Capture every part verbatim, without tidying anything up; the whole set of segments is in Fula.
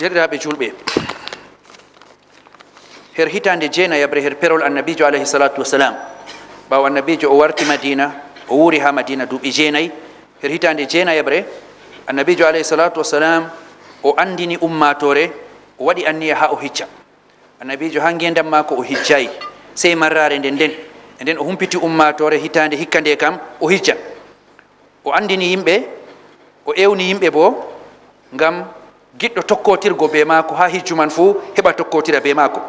Deerɗiraaɓe juulɓe, her hitaande jeenayaɓre her perol Annabiijo alayhi salaatu wasalaam, ɓaawo Annabiijo o warti Madiina, o wuuri haa Madiina duuɓi jeenayi. Her hitaande jeenayaɓre, Annabiijo alayhi salaatu wasalaam o anndini ummaatoore, o waɗi anniya haa o hijja. Annabiijo haa ngeendam maako o hijjaay, sey marraare nden nden. E nden o humpiti ummaatoore hitaande hikka nde kam o hijjan. O anndini yimɓe, o ewni yimɓe boo ngam giɗɗo tokkootirgo bee maako haa hijju man fuu heɓa tokkootira bee maako.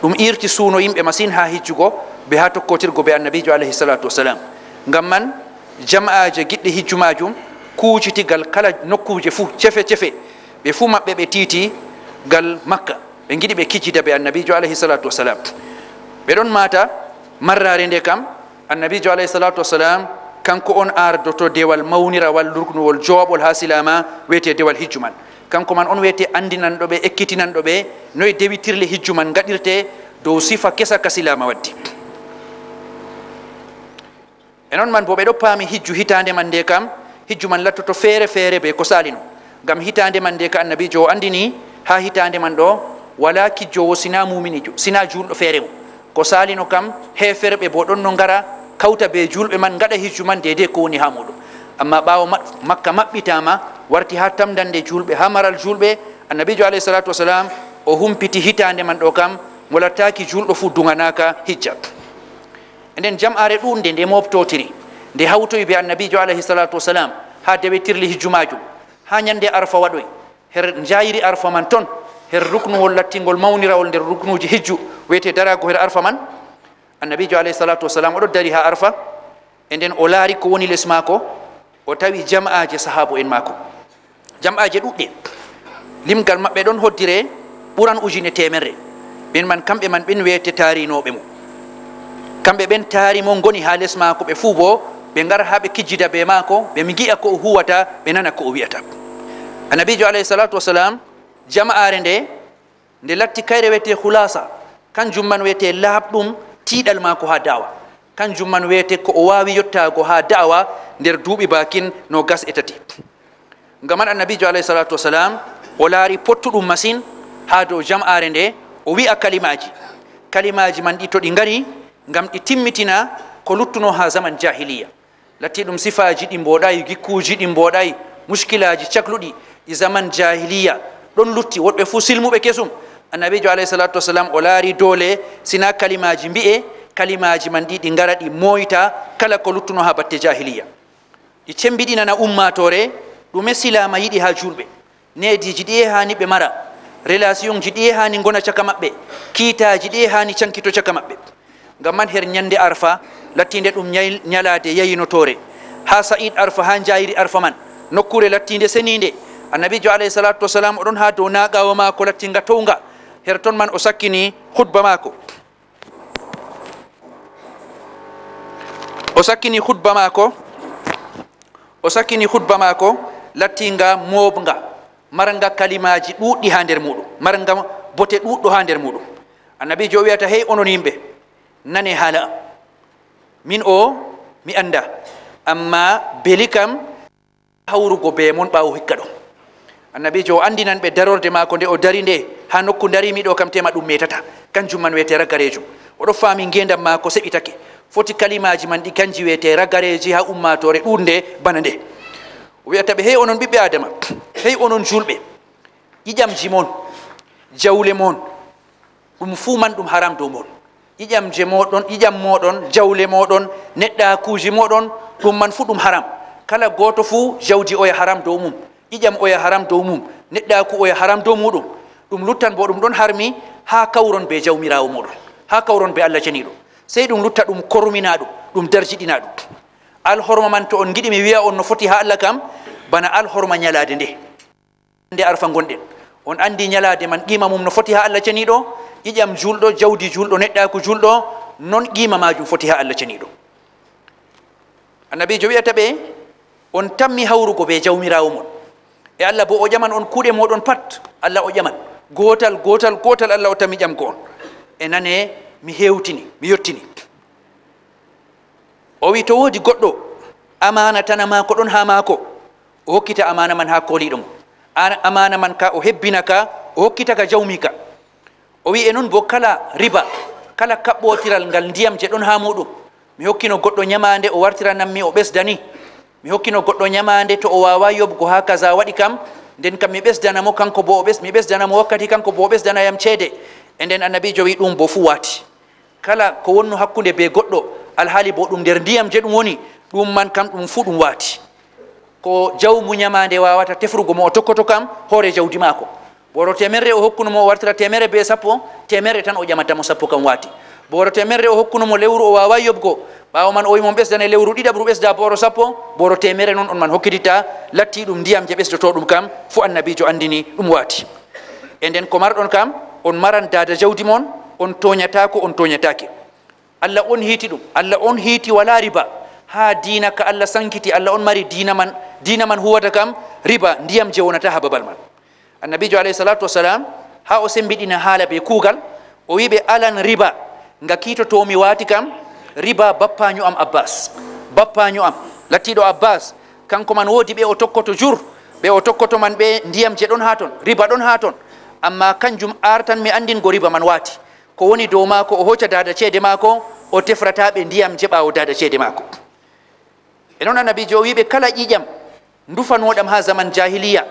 Ɗum iirti suuno yimɓe masin haa hijjugo bee haa tokkootirgo bee Annabiijo alayhi salaatu wasalaam. Ngam man, jama'aaje giɗɗe hijju maajum kuuciti gal kala nokkuuje fuu cefe-cefe, ɓe fuu maɓɓe ɓe tiiti gal Makka. Ɓe ngiɗi ɓe kijjida bee Annabiijo alayhi salaatu wasalaam. Ɓe ɗon maata marraare nde kam, Annabiijo alayhi salaatu wasalaam, kanko on ardoto dewal mawnirawal lurknuwol jooɓol haa silaama, wiyetee dewal hijju man. Kanko man on wiyetee anndinanɗo ɓe, ekkitinanɗo ɓe noy dewitirle hijju man ngaɗirtee dow sifa kesa ka silaama waddi. E non man boo ɓe ɗo paami hijju hitaande man nde kam, hijju man lattoto feere-feere bee ko saalino. Ngam hitaande man nde ka Annabiijo o anndini, haa hitaande man ɗo, walaa kijjoowo sinaa muuminiijo, sinaa juulɗo feere mum. Ko saalino kam, heeferɓe boo ɗon no ngara, kawta bee juulɓe man, ngaɗa hijju man deydey ko woni haa muuɗum. Ammaa ɓaawo ma-, Makka maɓɓitaama, warti haa tamndande juulɓe, haa maral juulɓe, Annabiijo alayhi salaatu wasalaam o humpiti hitaande man ɗo kam, mo lattaaki juulɗo fuu duŋanaaka hijja. E nden jam'aare ɗuuɗnde nde mooɓtootiri, nde hawtoyi bee Annabiijo alayhi salaatu wasalaam haa dewetirli hijju maajum, haa nyannde Arfa waɗoyi. Her njaayiri Arfa man ton, her ruknuwol lattingol mawnirawol nder ruknuuji hijju, wiyetee daraago her Arfa man. Annabiijo alayhi salaatu wasalaam o ɗo dari haa Arfa, e nden o laari ko woni les maako, o tawi jam'aaje sahaabo'en maako. Jam'aaje ɗuuɗɗe. Limgal maɓɓe ɗon hoddire ɓuran ujine teemerre. Ɓen man, kamɓe man ɓen wiyetee taarinooɓe mo. Kamɓe ɓen taari mo, ngoni haa les maako, ɓe fuu boo ɓe ngara haa ɓe kijjida bee maako, ɓe ngi'a ko o huuwata, ɓe nana ko o wi'ata. Annabiijo alayhi salaatu wasalaam, jama'aare nde, nde latti kayre wiyetee Khulaasa, kanjum man wiyetee laaɓɗum tiiɗal maako haa da'awa. Kanjum man wiyetee ko o waawi yottaago haa da'awa nder duuɓi baakin noogas e tati. Ngam man Annabiijo alayhi salaatu wasalaam o laari pottuɗum masin haa dow jam'aare nde o wi'a kalimaaji. Kalimaaji man ɗi, to ɗi ngari, ngam ɗi timmitina ko luttuno haa zaman jaahiliya. Latti ɗum sifaaji ɗi mbooɗaay, gikkuuji ɗi mbooɗaay, muskilaaji cakluɗi ɗi zaman jaahiliya ɗon lutti, woɗɓe fuu silmuɓe kesum. Annabiijo alayhi salaatu wasalaam o laari doole sinaa kalimaaji mbi'e, kalimaaji man ɗi, ɗi ngara ɗi mooyta kala ko luttuno haa batte jaahiliya. Ɗi cembiɗinana ummaatoore ɗume silaama yiɗi haa juulɓe. Neediiji ɗiye haani ɓe mara? Relasiyoŋji ɗiye haani ngona caka maɓɓe? Kiitaaji ɗiye haani cankito caka maɓɓe? Ngam man, her nyannde Arfa, lattiinde ɗum nyay-, nyalaade yayinotoore, haa Sa'id Arfa, haa njaayri Arfa man, nokkuure lattiinde seniinde, Annabiijo alayhi salaatu wasalaam o ɗon haa dow naaŋaawa maako lattiiŋga towŋga. Her ton man o sakkini khutba maako. O sakkini khutba maako, o sakkini khutba maako lattiiŋga mooɓŋga, marŋga kalimaaji ɗuuɗɗi haa nder muuɗum, marŋga bote ɗuuɗɗo haa nder muuɗum. Annabiijo o wi'ata, "Hey onon yimɓe, nane haala am. Min o mi annda, ammaa beli kam hawrugo bee mon ɓaawo hikka ɗo." Annabiijo o anndinan ɓe darorde maako nde o dari nde, haa nokku ndariimi ɗo kam, teema ɗum meetata. Kanjum man wiyetee ragareejo. O ɗo faami ngeendam maako seɓitake. Foti kalimaaji man ɗi, kanji wiyetee ragareeji haa ummaatoore ɗuuɗnde bana nde. O wi'ata ɓe, "Hey onon ɓiɓɓe Aadama, hey onon juulɓe, ƴiƴamji mon, jawle mon, ɗum fuu man ɗum haram dow mon. Ƴiƴamje mooɗon, ƴiƴam mooɗon, jawle mooɗon, neɗɗaakuuji mooɗon, ɗum man fuu ɗum haram. Kala gooto fuu jawdi oya haram dow mum, ƴiƴam oya haram dow mum, neɗɗaaku oya haram dow muuɗum. Ɗum luttan boo ɗum ɗon harmi haa kawron bee Jawmiraawo mooɗon, haa kawron bee Allah Ceniiɗo. Sey ɗum lutta ɗum korminaaɗum, ɗum darjiɗinaaɗum." Alhorma man, to on ngiɗi mi wi'a on no foti haa Allah kam, bana alhorma nyalaade nde. Nde Arfa ngonɗen. On anndi nyalaade man, qiima mum no foti haa Allah Ceniiɗo, ƴiƴam juulɗo, jawdi juulɗo, neɗɗaaku juulɗo, non qiima maajum foti haa Allah Ceniiɗo. Annabiijo wi'ata ɓe, "On tammi hawrugo bee Jawmiraawo mon. E Allah boo o ƴaman on kuuɗe mooɗon pat." Allah o ƴaman. Gootal, gootal, gootal Allah o tammi ƴamgo on. E nane, mi hewtini, mi yottini. O wi'i, "To woodi goɗɗo amaana tana maako ɗon haa maako, o hokkita amaana man haa kooliiɗo mo. An-, amaana man ka o hebbina ka, o hokkita ka jawmi ka. O wi'i e non bo kala riba, kala kaɓɓootiral ngal ndiyam je ɗon haa muuɗum. Mi hokkino goɗɗo nyamaande, o wartiranammi, o ɓesdani. Mi hokkino goɗɗo nyamaande, to o waawaa yoɓgo haa kaza waɗi kam, nden kam mi ɓesdana mo, kanko bo o ɓes-, mi ɓesdana mo wakkati, kanko bo o ɓesdana yam ceede. E nden Annabiijo wi'i ɗum bo fuu waati. Kala ko wonno hakkunde be goɗɗo, alhaali bo ɗum nder ndiyam je ɗum woni, ɗum man kam ɗum fuu ɗum waati. Ko jawmu nyamaande waawata tefrugo mo o tokkoto kam hoore jawdi maako. Booro teemerre o hokkuno mo o wartira teemerre be sappo, teemerre tan o ƴamata mo, sappo kam waati. Booro teemerre o hokkuno mo lewru o waawaa yoɓgo, ɓaawo man o wi'i mo ɓesdane lewru ɗiɗaɓru ɓesda booro sappo, booro teemerre non on man hokkititta, latti ɗum ndiyam je ɓesdoto ɗum kam fuu Annabiijo anndini ɗum waati. E nden ko marɗon kam, on maran daada jawdi mon, on tooɲataako, on tooɲataake. Allah on hiiti ɗum. Allah on hiiti walaa riba. Haa diina ka Allah sankiti, Allah on mari diina man, diina man huwata kam riba, ndiyam je wonata haa babal man. Annabiijo alayhi salaatu wasalaam, haa o sembiɗina haala be kuugal, o wi'i ɓe alan riba, nga kiitotoomi waati kam, riba bappaanyo am Abbas. Bappaanyo am, lattiiɗo Abbas, kanko man woodi ɓe o tokkoto jur, ɓe o tokkoto man ɓe ndiyam je ɗon haa ton, riba ɗon haa ton. Ammaa kanjum artan mi anndingo riba man waati. Ko woni dow maako, o hooca daada ceede maako, o tefrata ɓe ndiyam je ɓaawo daada ceede maako. E non Annabiijo o wi'i ɓe, kala ƴiƴam ndufanooɗam haa zaman jaahiliya,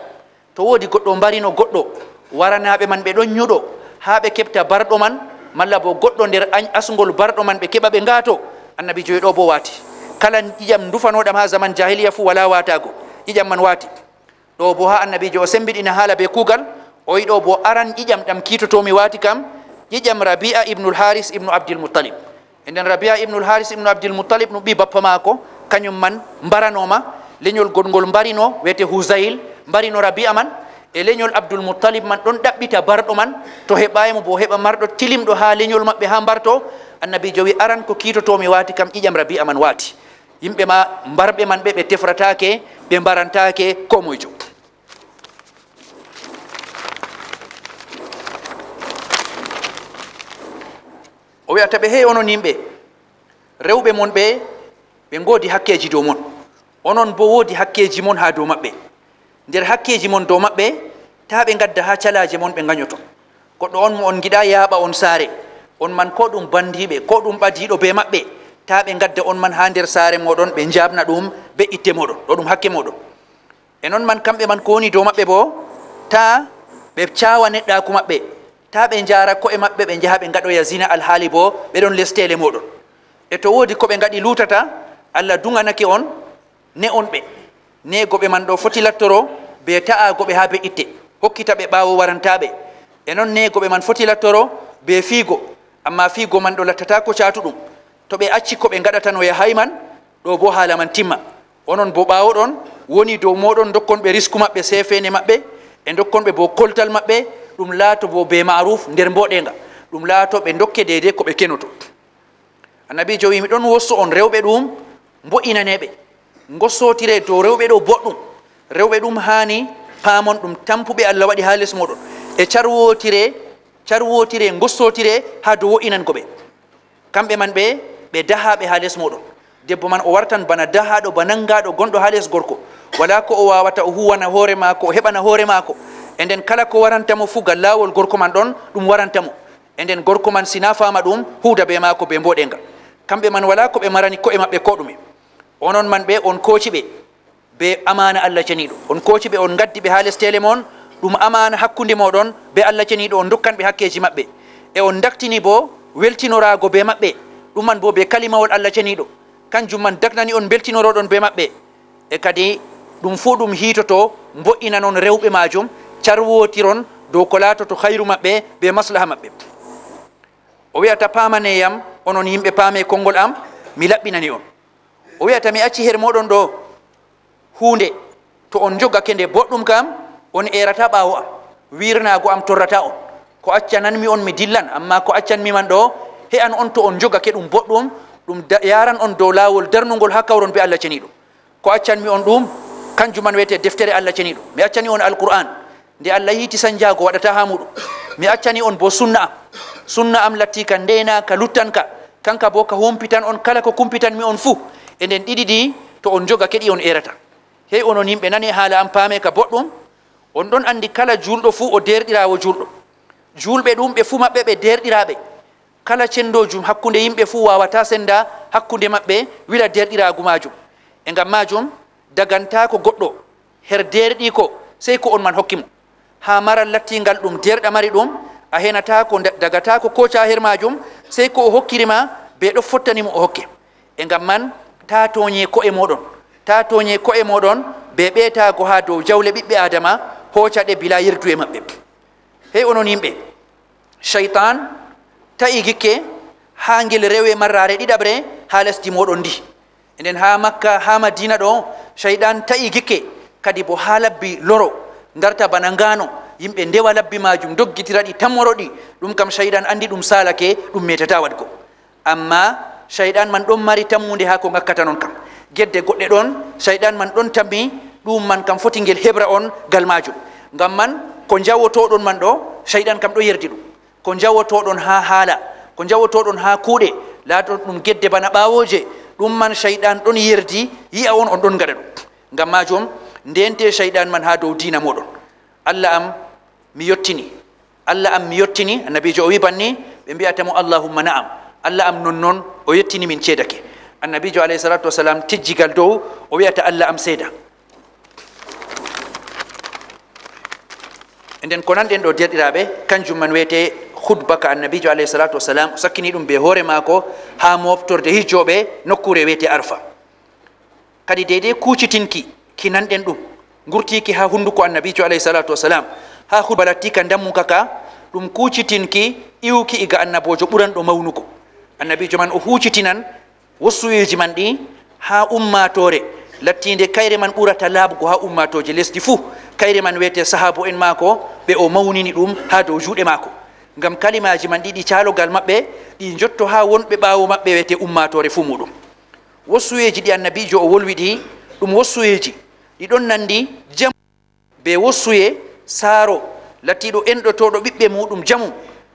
to woodi goɗɗo mbarino goɗɗo, waranaaɓe man ɓe ɗon nyuɗo haa ɓe keɓta barɗo man, malla bo goɗɗo nder añ-, asŋgol barɗo man ɓe keɓa ɓe ngaato. Annabiijo wi'i ɗo bo waati. Kala ƴiƴam ndufanooɗam haa zaman jaahiliya fuu walaa waataago. Ƴiƴam man waati. Ɗo bo haa Annabiijo o sembiɗina haala be kuugal, o wi'i ɗo bo aran ƴiƴam ɗam kiitotoomi waati kam, ƴiƴam Rabi'a ibnul Haris ibnu Abdil Muttalib. E nden Rabi'a ibnul Haris ibnu Abdil Muttalib no ɓii bappa maako, kañum man mbaranooma, leñol gongol mbarino, wi'ete Huzayl, mbarino Rabi'a man, e leñol Abdul Muttalib man ɗon ɗaɓɓita barɗo man, to heɓaay mo bo heɓa marɗo tilimɗo haa leñol maɓɓe haa mbarto. Annabiijo wi'i aran ko kiitotoomi waati kam ƴiƴam Rabi'a man waati. Yimɓe ma mbarɓe man ɓe, ɓe tefrataake, ɓe mbarantaake koo moyjo. O wi'ata ɓe, hey onon yimɓe, rewɓe mon ɓe, ɓe ngoodi hakkeeji dow mon. Onon bo woodi hakkeeji mon haa dow maɓɓe. Nder hakkeeji mon dow maɓɓe, taa ɓe ngadda haa calaaje mon ɓe nganyoto. Goɗɗo on mo on ngiɗaa yaaɓa on saare, on man koo ɗum bandiiɓe, koo ɗum ɓadiiɗo bee maɓɓe, taa ɓe ngadda on man haa nder saare mooɗon, ɓe njaabna ɗum bee itte mooɗon. Ɗo ɗum hakke mooɗon. E non man kamɓe man ko woni dow maɓɓe boo, taa ɓe caawa neɗɗaaku maɓɓe, taa ɓe njaara ko'e maɓɓe, ɓe njaha ɓe ngaɗoya zina alhaali boo ɓe ɗon les teele mooɗon. E to woodi ko ɓe ngaɗi luutata, Allah duŋanake on, ne on ɓe. Neego ɓe man ɗo foti lattoro bee ta'aago ɓe haa be itte, hokkita ɓe ɓaawo waranta ɓe. E non neego ɓe man foti lattoro bee fiigo, ammaa fiigo man ɗo lattataako caatuɗum. To ɓe acci ko ɓe ngaɗatano yahaay man, ɗo boo haala man timma. Onon boo ɓaawoɗon woni dow mooɗon, ndokkon ɓe risku maɓɓe, seefeene maɓɓe, e ndokkon ɓe boo koltal maɓɓe, ɗum laato boo bee ma'ruf nder mbooɗeeŋga, ɗum laato ɓe ndokke deydey ko ɓe kenoto. Annabiijo wi'i, mi ɗon wosso on rewɓe ɗum mbo'inane ɓe, ngossootire dow rewɓe ɗo boɗɗum. Rewɓe ɗum haani paamon ɗum tampuɓe Allah waɗi haa les mooɗon, e carwootire, carwootire, ngossootire haa dow wo'inango ɓe. Kamɓe man ɓe, ɓe dahaaɓe haa les mooɗon. Debbo man o wartan bana dahaaɗo, ba naŋgaaɗo gonɗo haa les gorko. Walaa ko o waawata o huuwana hoore maako, o heɓana hoore maako. E nden kala ko waranta mo fuu gal laawol gorko man ɗon, ɗum waranta mo. E nden gorko man si na faama ɗum, huuda bee maako bee mbooɗeeŋga. Kamɓe man walaa ko ɓe marani ko'e maɓɓe koo ɗume. Onon man ɓe, on kooci ɓe bee amaana Allah Ceniiɗo. On kooci ɓe, on ngaddi ɓe haa les teele mon, ɗum amaana hakkunde mooɗon bee Allah Ceniiɗo, on ndokkan ɓe hakkeeji maɓɓe. E on ndaktini boo weltinoraago bee maɓɓe, ɗum man boo bee kalimawol Allah Ceniiɗo. Kanjum man daknani on mbeltinoroɗon bee maɓɓe. E kadi ɗum fuu ɗum hiitoto, mbo'inanon rewɓe maajum, carwootiron dow ko laatoto hayru maɓɓe bee maslaha maɓɓe. O wi'ata, paamane yam, onon yimɓe, paame konngol am, mi laɓɓinani on. O wi'ata, mi acci her mooɗon ɗo huunde, to on njogake nde boɗɗum kam, on eerata ɓaawo am, wiirnaago am torrata on. Ko accananmi on, mi dillan, ammaa ko accanmi man ɗo, he'an on to on njogake ɗum boɗɗum, ɗum da-, yaaran on dow laawol darnungol haa kawron bee Allah Ceniiɗo. Ko accanmi on ɗum, kanjum man wi'ete deftere Allah Ceniiɗo. Mi accani on Alqur'aan, nde Allah yiiti sanjaago waɗata haa muuɗum. Mi accani on boo sunna am. Sunna am latti ka ndeena, ka luttan ka. Kanka boo ka humpitan on kala ko kumpitanmi on fuu. E nden ɗiɗi ɗi, to on njogake ɗi, on eerata. Hey onon yimɓe, nane haala am, paame ka boɗɗum. On ɗon anndi kala juulɗo fuu o deerɗiraawo juulɗo. Juulɓe ɗuum ɓe fuu maɓɓe ɓe deerɗiraaɓe. Kala cenndoojum hakkunde yimɓe fuu waawataa sennda hakkunde maɓɓe wila deerɗiraagu maajum. E ngam maajum, dagantaako goɗɗo her deerɗiiko sey ko on man hokki mo. Haa maral lattiingal ɗum deerɗa mari ɗum, a henataako nda-, dagataako kooca her maajum, sey ko o hokkiri ma bee ɗo fottani mo o hokke. E ngam man, taa tooñe ko'e mooɗon. Taa tooñe ko'e mooɗon bee ɓeetaago haa dow jawle ɓiɓɓe Aadama, hooca ɗe bilaa yerdu e maɓɓe. Hey onon yimɓe, Ceytaan ta'i gikke haa ngel rewe marraare ɗiɗaɓre haa lesdi mooɗon ndi. Nden haa Makka, haa Madiina ɗo, Ceyɗaan ta'i gikke, kadi bo haa labbi loro ngarta bana ngaano, yimɓe ndewa labbi maajum, doggitira ɗi, tammoro ɗi. Ɗum kam Ceyɗaan anndi ɗum saalake, ɗum meetataa waɗgo. Ammaa Ceyɗaan man ɗon mari tammunde haa ko ngakkata non kam. Gedde goɗɗe ɗon, Ceyɗaan man ɗon tammi, ɗum man kam foti ngel heɓra on gal maajum. Ngam man, ko njawotooɗon man ɗo, Ceyɗaan kam ɗo yerdi ɗum. Ko njawotooɗon haa haala, ko njawotooɗon haa kuuɗe, laaton ɗum gedde bana ɓaawooje, ɗum man Ceyɗaan ɗon yerdi, yi'a on, on ɗon ngaɗa ɗum. Ngam maajum, ndeente Ceyɗaan man haa dow diina mooɗon. "Allah am, mi yottini. Allah am, mi yottini." Annabiijo o wi'i banni, ɓe mbi'ata mo, "Allahumma na'am." "Allah am, non non, o yottini min ceedake." Annabiijo alayhi salaatu wasalaam tijji gal dow, o wi'ata, "Allah am seeda." Nden ko nanɗen ɗo, deerɗiraaɓe, kanjum man wiyetee khutba ka Annabiijo alayhi salaatu wasalaam, o sakkini ɗum bee hoore maako haa mooɓtorde hijjooɓe nokkuure wiyetee Arfa. Kadi deydey kuucitinki ki nanɗen ɗum, ngurtiiki haa hunnduko Annabiijo alayhi salaatu wasalaam, haa khutba latti ka ndammuka ka, ɗum kuucitinki iwki iga Annaboojo ɓuranɗo mawnugo. Annabiijo man o huucitinan wossuyeeji man ɗi haa ummaatoore lattiinde kayre man ɓurata laaɓgo haa ummaatooje lesdi fuu. Kayre man wiyetee sahaabo'en maako, ɓe o mawnini ɗum haa dow juuɗe maako. Ngam kalimaaji man ɗiɗi, caalogal maɓɓe, ɗi njotto haa wonɓe ɓaawo maɓɓe, wiyetee ummaatoore fuu muuɗum. Wossuyeeji ɗi Annabiijo o wolwi ɗi, ɗum wossuyeeji ɗi ɗon nanndi jam. Bee wossuye saaro, lattiiɗo enɗotooɗo ɓiɓɓe muuɗum jamum,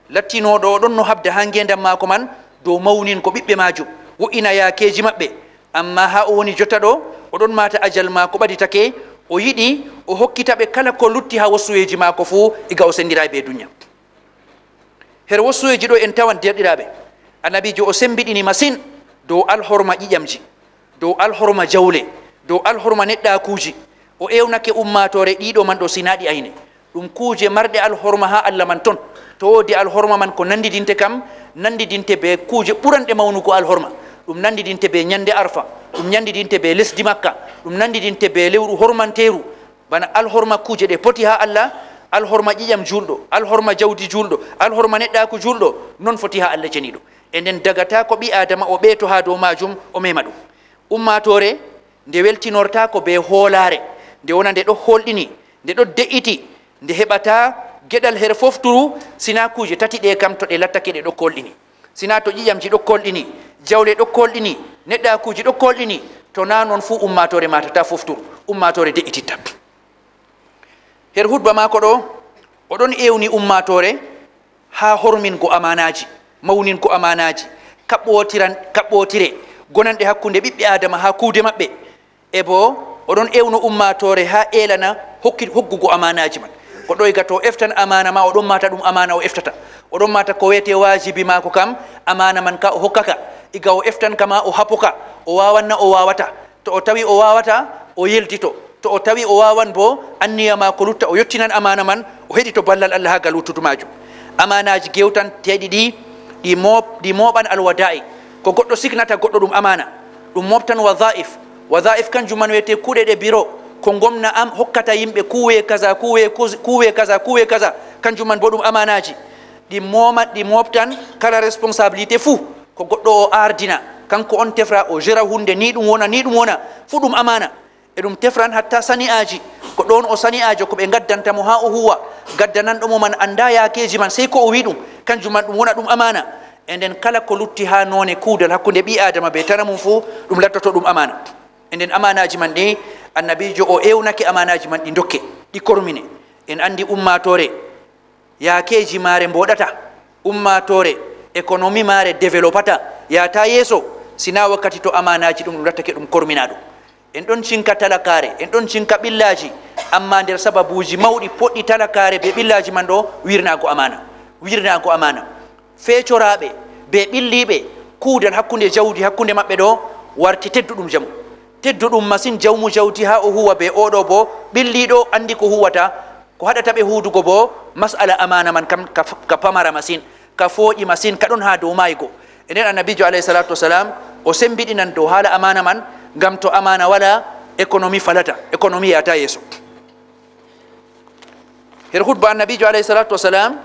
lattinooɗo o ɗonno haɓda haa ngeendam maako man dow mawningo ɓiɓɓe maajum, wo'ina yaakeeji maɓɓe. Ammaa haa o woni jotta ɗo, o ɗon maata ajal maako ɓaditake, o yiɗi o hokkita ɓe kala ko lutti haa wossuyeeji maako fuu, iga o senndiraay bee dunya. Her wossuyeeji ɗo en tawan, deerɗiraaɓe, Annabiijo o semmbiɗini masin dow alhorma ƴiƴamji, dow alhorma jawle, dow alhorma neɗɗaakuuji. O ewnake ummaatoore ɗiɗo man ɗo, sinaa ɗi ayne. Ɗum kuuje marɗe alhorma haa Allah man ton. To woodi alhorma man, ko nanndidinte kam, nanndidinte bee kuuje ɓuranɗe mawnugo alhorma. Ɗum nanndidinte bee nyannde Arfa, ɗum nanndidinte bee lesdi Makka, ɗum nanndidinte bee lewru hormanteeru. Bana alhorma kuuje ɗe poti haa Allah, alhorma ƴiƴam juulɗo, alhorma jawdi juulɗo, alhorma neɗɗaaku juulɗo, non foti haa Allah ceniiɗo. E nden dagataako ɓii-Aadama o ɓeeto haa dow maajum, o meema ɗum. Ummaatoore nde weltinortaako bee hoolaare, nde wona nde ɗo hoolɗini, nde ɗo de'iti, nde heɓataa geɗal her fofturu, sinaa kuuje tati ɗe kam, to ɗe lattake ɗe ɗo koolɗini. Sinaa to ƴiƴamji ɗo koolɗini, jawle ɗo koolɗini, neɗɗaakuuji ɗo koolɗini, to naa non fuu ummaatoore maatataa fofturu, ummaatoore de'ititta. Her hudba maako ɗo, o ɗon ewni ummaatoore haa hormingo amaanaaji, mawningo amaanaaji, kaɓɓootiran-, kaɓɓootire gonanɗe hakkunde ɓiɓɓe Aadama haa kuuɗe maɓɓe. E boo, o ɗon ewno ummaatoore haa eelana hokki-, hoggugo amaanaaji man. Goɗɗo iga to o eftan amaana ma, o ɗon maata ɗum amaana o eftata. O ɗon maata ko wiyetee waajibi maako kam, amaana man ka o hokkaka. Iga o eftan ka ma, o hapoka, o waawan na o waawataa. To o tawi o waawataa, o yeldito. To o tawi o waawan boo, anniya maako lutta, o yottinan amaana man, o heɗito ballal Allah haa gal wuttudu maajum. Amaanaaji gewtanteeɗi ɗi, ɗi mooɓ-, ɗi mooɓan alwadaa'i. Ko goɗɗo signata goɗɗo ɗum amaana. Ɗum mooɓtan wazaa'if. Wazaa'if kanjum man wiyetee kuuɗe ɗe biro. Ko ngomna am hokkata yimɓe kuuwe kaza, kuuwe kuz-, kuuwe kaza, kuuwe kaza. Kanjum man boo ɗum amaanaaji. Ɗi mooma-, ɗi mooɓtan kala responsabilité fuu. Ko goɗɗo o aardina, kanko on tefra, o jera huunde, nii ɗum wona, nii ɗum wona. Fuu ɗum amaana. E ɗum tefran hatta sani'aaji. Ko ɗon o sani'aajo, ko ɓe ngaddanta mo haa o huuwa, gaddananɗo mo man anndaa yaakeeji man, sey ko o wi'i ɗum. Kanjum man ɗum wona ɗum amaana. E nden kala ko lutti haa noone kuudal hakkunde ɓii Aadama bee tana mum fuu, ɗum lattoto ɗum amaana. E nden amaanaaji man ɗi, Annabiijo o ewnake amaanaaji man ɗi dokke, ɗi kormine. En anndi ummaatoore, yaakeeji maare mbooɗata. Ummaatoore, ekonomi maare developata, yahata yeeso, sinaa wakkati to amaanaaji ɗum, ɗum lattake ɗum korminaaɗum. En ɗon cinka talakaare, en ɗon cinka ɓillaaji, ammaa nder sababuuji mawɗi poɗɗi talakaare bee ɓillaaji man ɗo, wirnaago amaana. Wirnaago amaana. Feecoraaɓe bee ɓilliiɓe, kuudal hakkunde jawdi hakkunde maɓɓe ɗo warti tedduɗum jamu. Tedduɗum masin jawmu jawdi haa o huuwa bee oo ɗo boo, ɓilliiɗo anndi ko huuwata, ko haɗata ɓe huudugo boo, mas'ala amaana man kam ka, ka pamara masin, ka fooƴi masin, ka ɗon haa dow maaygo. E nden Annabiijo alayhi salaatu wasalaam o semmbiɗinan dow haala amaana man, ngam to amaana walaa, ekonomi falata, ekonomi yahata yeeso. Her hutba Annabiijo alayhi salaatu wasalaam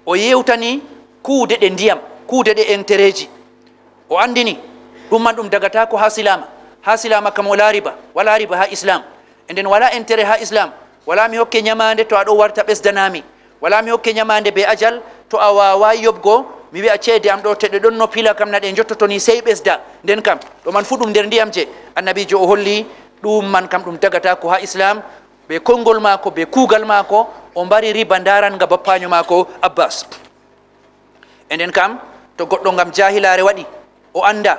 o yeewtani kuuɗe ɗe ndiyam, kuuɗe ɗe entereeji. O anndini ɗum man ɗum dagataako haa silaama. Haa silaama kam walaa riba, walaa riba haa Islaam. E nden walaa entere haa Islaam. Walaa mi hokke nyamaande to a ɗo warta ɓesdanaami. Walaa mi hokke nyamaande bee ajal to a waawaay yoɓgo, mi wi'a ceede am ɗo to ɗe ɗonno pila kam na ɗe njottoto ni sey ɓesda. Nden kam ɗo man fuu ɗum nder ndiyam je. Annabiijo o holli ɗum man kam ɗum dagataako haa Islaam. Bee konngol maako, bee kuugal maako, o mbari riba ndaarannga bappaanyo maako Abbas. E nden kam, to goɗɗo ngam jaahilaare waɗi, o anndaa,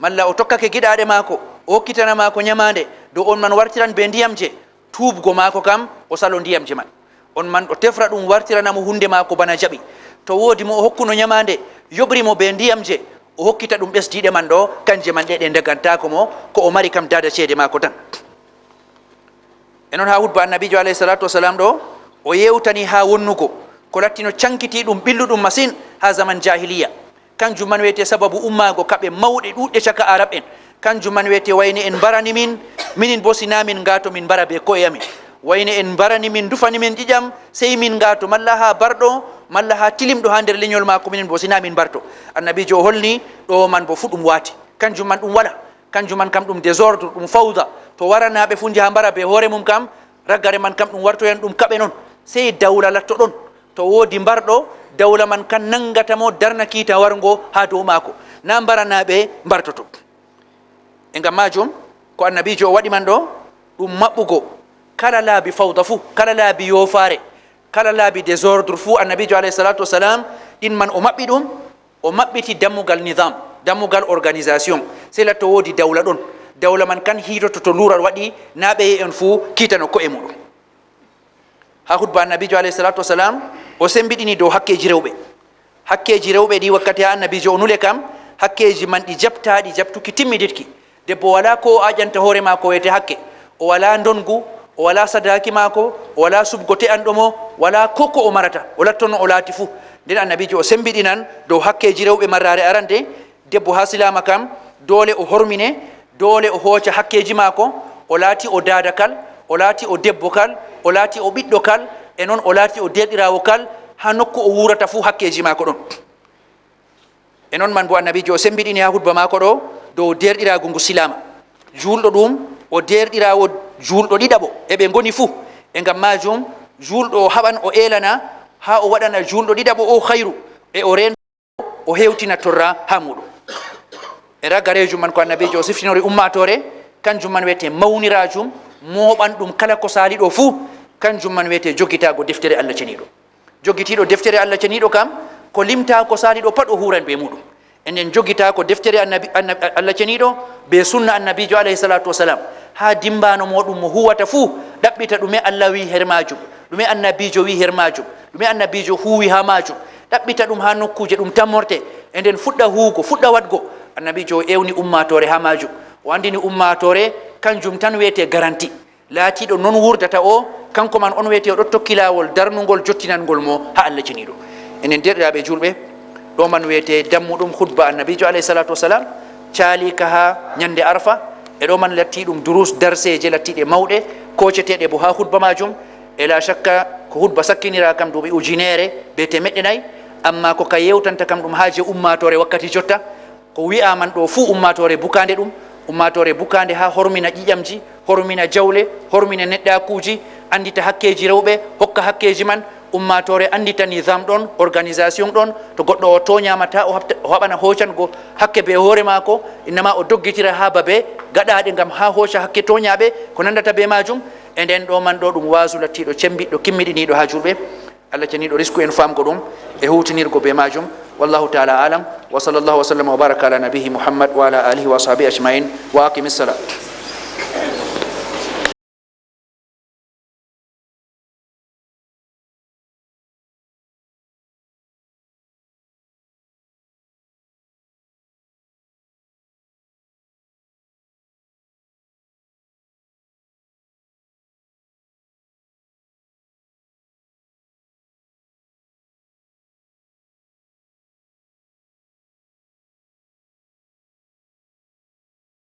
malla o tokkake giɗaaɗe maako, o hokkitana maako nyamaande, dow on man wartiran bee ndiyam je, tuubgo maako kam, o salo ndiyam je man. On man o tefra ɗum wartirana mo hunnde maako bana jaɓi. To woodi mo o hokkuno nyamaande, yoɓri mo bee ndiyam je, o hokkita ɗum ɓesdiiɗe man ɗo, kanje man ɗe ɗe ndagantaako mo, ko o mari kam daada ceede maako tan. E non haa hutba Annabiijo alayhi salaatu wasalaam ɗo, o yeewtani haa wonnugo ko lattino cankitiiɗum ɓilluɗum masin haa zaman jaahiliya. Kanjum man wiyetee sababu ummaago kaɓe mawɗe ɗuuɗɗe caka Arab'en. Kanjum man wiyetee wayne en mbarani min, minin boo si naa min ngaato min mbara bee ko'e amin. Wayne en mbarani min, ndufani min ƴiƴam, sey min ngaato, malla haa barɗo, malla haa tilimɗo haa nder lenyol maako, minin boo si naa min mbarto. Annabiijo o holni ɗo man boo fuu ɗum waati. Kanjum man ɗum walaa. Kanjum man kam ɗum désordre, ɗum fawda. To waranaaɓe fuu njaha mbara bee hoore mum kam, ragare man kam ɗum wartoyan ɗum kaɓe non. Sey dawla latto ɗon. To woodi mbarɗo, dawla man kan nangata mo, darna kiita warngo haa dow maako. Naa mbaranaaɓe mbartoto. E ngam maajum, ko Annabiijo o waɗi man ɗo, ɗum maɓɓugo kala laabi fawda fuu, kala laabi yoofaare, kala laabi désordre fuu, Annabiijo alayhi salaatu wasalaam, ɗin man o maɓɓi ɗum, o maɓɓiti dammugal nizam, dammugal organisation. Sey latto woodi dawla ɗon. Dawla man kan hiitoto to luural waɗi, naa ɓeye'en fuu kiitano ko'e muuɗum. Haa hutba Annabiijo alayhi salaatu wasalaam, o semmbiɗini dow hakkeeji rewɓe. Hakkeeji rewɓe ɗi wakkati haa Annabiijo o nule kam, hakkeeji man ɗi jaɓtaaɗi jaɓtuki timmiditki. Debbo walaa ko o aaƴanta hoore maako wiyetee hakke. O walaa ndongu, o walaa sadaaki maako, o walaa suɓgo te'anɗo mo, walaa ko, ko o marata. O lattono o laati fuu. Nden Annabiijo o semmbiɗinan dow hakkeeji rewɓe marraare arande, debbo haa silaama kam, doole o hormine, doole o hooca hakkeeji maako, o laati o daada kal, o laati o debbo kal, o laati o ɓiɗɗo kal, e non o laati o deerɗiraawo kal, haa nokku o wuurata fuu hakkeeji maako ɗon. E non man boo Annabiijo o semmbiɗini haa hutba maako ɗo dow deerɗiraagu ngu silaama. Juulɗo ɗum, o deerɗiraawo juulɗo ɗiɗaɓo, e ɓe ngoni fuu. E ngam maajum, juulɗo o haɓan o eelana, haa o waɗana juulɗo ɗiɗaɓo o hayru, e o reen o hewtina torra haa muuɗum. E ragareejo man ko Annabiijo o siftinori ummaatoore, kanjum man wiyetee mawniraajum, mooɓanɗum kala ko saali ɗo fuu, kanjum man wiyetee jogitaago deftere Allah ceniiɗo. Jogitiiɗo deftere Allah ceniiɗo kam, ko limtaa ko saali ɗo pat o huuran bee muuɗum. E nden jogitaako deftere Annabi, Annabi, Allah ceniiɗo bee sunna Annabiijo alayhi salaatu wasalaam, haa dimbaano mooɗum mo huuwata fuu ɗaɓɓita ɗume Allah wi'i her maajum, ɗume Annabiijo wi'i her maajum, ɗume Annabiijo huuwi haa maajum, ɗaɓɓita ɗum haa nokkuuje ɗum tammortee, e nden fuɗɗa huuwgo, fuɗɗa waɗgo. Annabiijo o ewni ummaatoore haa maajum, o anndini ummaatoore kanjum tan wiyetee garanti. Laatiiɗo non wurdata o, kanko man on wiyetee o ɗo tokki laawol darnungol jottinangol mo haa Allah ceniiɗo. Enen deerɗiraaɓe juulɓe, ɗo man wiyetee dammuɗum hutba Annabiijo alayhi salaatu wasalaam, caaliika haa nyannde Arfa, e ɗo man lattii ɗum durus, darseeje lattiiɗe mawɗe, kooceteeɗe bo haa hutba maajum. E laa shakka ko hutba sakkiniraa kam duuɓi ujineere bee teemeɗɗe nayi, ammaa ko ka yewtanta kam ɗum haaje ummaatoore wakkati jotta. Ko wi'aa man ɗo fuu ummaatoore bukaande ɗum, ummaatoore bukaande haa hormina ƴiƴamji, hormina jawle, hormina neɗɗaakuuji, anndita hakkeeji rewɓe, hokka hakkeeji man, ummaatoore anndita nizam ɗon, organisation ɗon, to goɗɗo o tooñaama taa o haɓta, o haɓana hoocango hakke bee hoore maako, innama o doggitira haa babe gaɗaaɗe ngam haa hooca hakke tooñaaɓe, ko nanndata bee maajum. E nden ɗo man ɗo ɗum waazu lattiiɗo cemmbiɗɗo kimmiɗiniiɗo haa juulɓe. Allah ceniiɗo risku en faamgo ɗum e huutinirgo bee maajum. Wallahu taala alam. Wa sallallahu wa sallam wa baraka ala nabihi Muhammad wa ala alihi wa ashabihi ajmain. Wa aqimi salat.